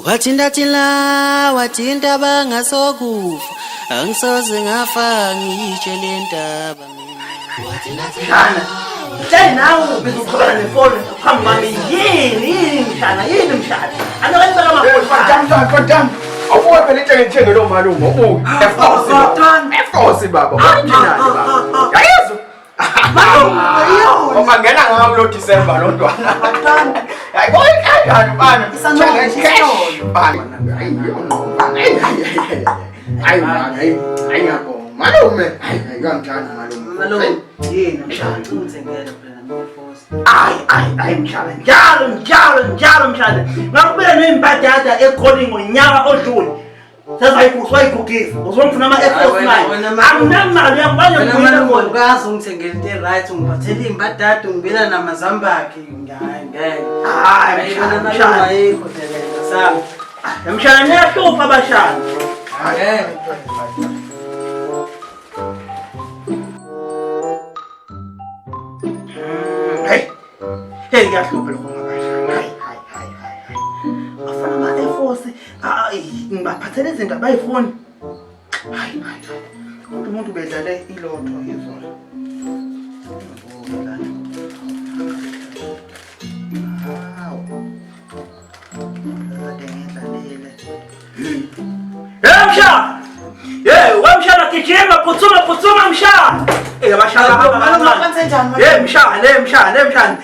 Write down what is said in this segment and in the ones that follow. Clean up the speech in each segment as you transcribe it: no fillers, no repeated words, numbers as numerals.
Wathinta thina wathinta bangasokufa angisoze ngafa ngiyitshe le ndaba mina. Mshana, mhlali nawe ubhizi uqhubeka nefoni phambi kwami. Yini yini mshana, yini mshana? Anokani beka amafoni. Mfana, mfana. Awubuke phela into engithenge lo malume, ubuke. Efosi baba. Efosi baba. Original baba. Yayizwa. Malume, Ungangena ngami lo December lo ntwana. Hayi boy kanjani mfana? Cash. Mfana. Hayi ngqo. Hayi mfana, hayi. Hayi ngiyabonga. Malume, hayi hayi kangithandi malume. Malume, yini mshana, ungithengele phela nami Hayi hayi hayi mshana, njalo njalo njalo mshana. Ngakubeka nezimbadada eGoli ngonyaka odlule. Sezayigugisa. Uzongifuna ama-Air Force manje. Anginamali yakubanye Wena ngibuyele malume khona. ukaze ungithengele into e-right ungiphathele iy'mbadada ungibela namazambakhi hayi ngeke. Hayi Hayi, wena mshana, malume mshana. ayikho delenda sami. Mshana niyahlupha abashana. Ngeke. Hey. Hey kuyahlupha lokho ngabashana. Hayi hayi hayi hayi. Bafana ama-Air Force ngibaphathele izinto abayifuni. Hayi hayi. Kodwa umuntu bedlale ilotho izolo. Hawu. Kade ngidlalile. Hey mshana! Hey, wemshana gijima phuthuma phuthuma mshana. Eh abashana hamba kancane. Hey mshana, hey mshana, hey mshana.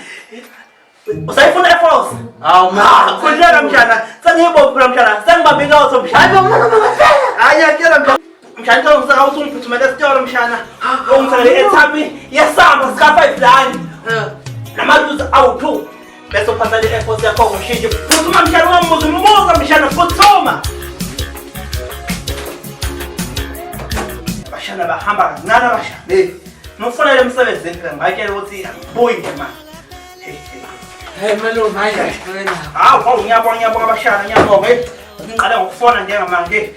Usayifuna Air Force? Hawu Ah, khululeka mshana. Sengiyibophula mshana. Sengibambe ilotho mshana. Hayi bo malume ngempela. Hayi ngiyakutshela mshana. Mshana ngicela ungisaka usungiphuthumele esitolo mshana. Ungithengele ethaphi yesamba sika 5 rand. Namaluzi awu-2. Bese uphatha le Air Force yakho ngoshintshe. Phuthuma mshana ungambuzi umbuzo mshana phuthuma. Abashana bahamba kancane abashana. Hey, nokufonela emsebenzini phela ngibatshela ukuthi angibuyi nje manje. Hey, hey. Hey malume hayi wena. Hawu, hawu ngiyabonga ngiyabonga abashana ngiyabonga. Hey, ngiqale ngokufona njengamanje.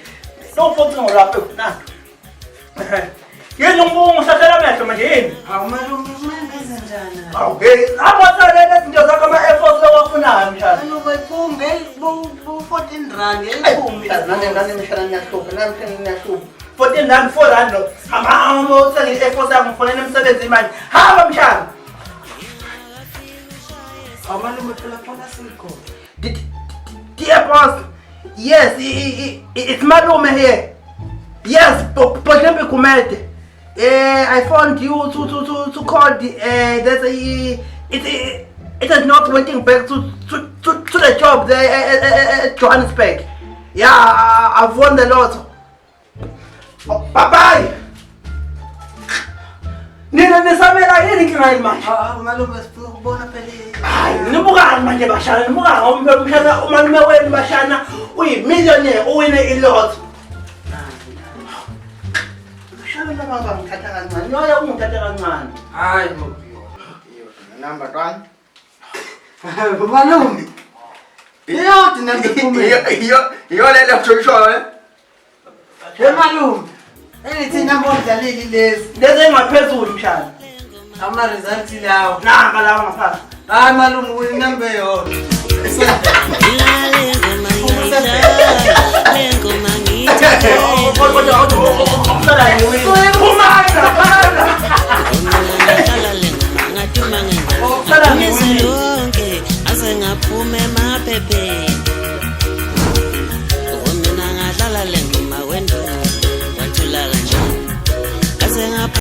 Lo mfowethu ngolapha nanto. Yini umbuko ngisahlela amehlo manje yini? Hawu malume ngenze njani? Hawu hey, apho lezi zinto zakho ama Air Force owafunayo mshana. Malume iphumbe bu 14 rand Ayi mshana nane nane mshana niyahlupha nane mshana niyahlupha. 14 rand 4 rand lo. Hamba hamba uthenge i-Air Force yakho ngifonela emsebenzini manje. Hamba mshana. Hawu malume phela khona sikho. Dear boss, yes, it's Malume here. Yes, Potempe Kumete. I phoned you to call the, there's a, it is not waiting back to the job there at Johannesburg. Yeah, I've won the lotto. Oh, bye bye. Nina nisamela yini inkinga yini manje? Hawu malume sifuna ukubona phela. Hayi, nibukani manje bashana, nibukani ngoba umshana umalume wenu bashana uyimillionaire uwine ilotto. Mshana laba bangithatha kancane. Noya ungithatha kancane. Hayi bo. Number 1. Malume. Iyodi number phumile. Iyo iyo le le le. Hey malume. Engithi inamba odlalile lezi. Lezi engaphezulu mshana. Ama results lawo. Nanka lawa ngaphansi. Hayi malume uyinamba eyodwa. Ngilale ngoma ngiyidlala le ngoma ngiyithandela. Kodwa okusala ngiwini. Phumana, phumana. Ngidlala le ngoma ngaduma Okusala ngenza ngiwini. lonke aze ngaphuma emaphepheni.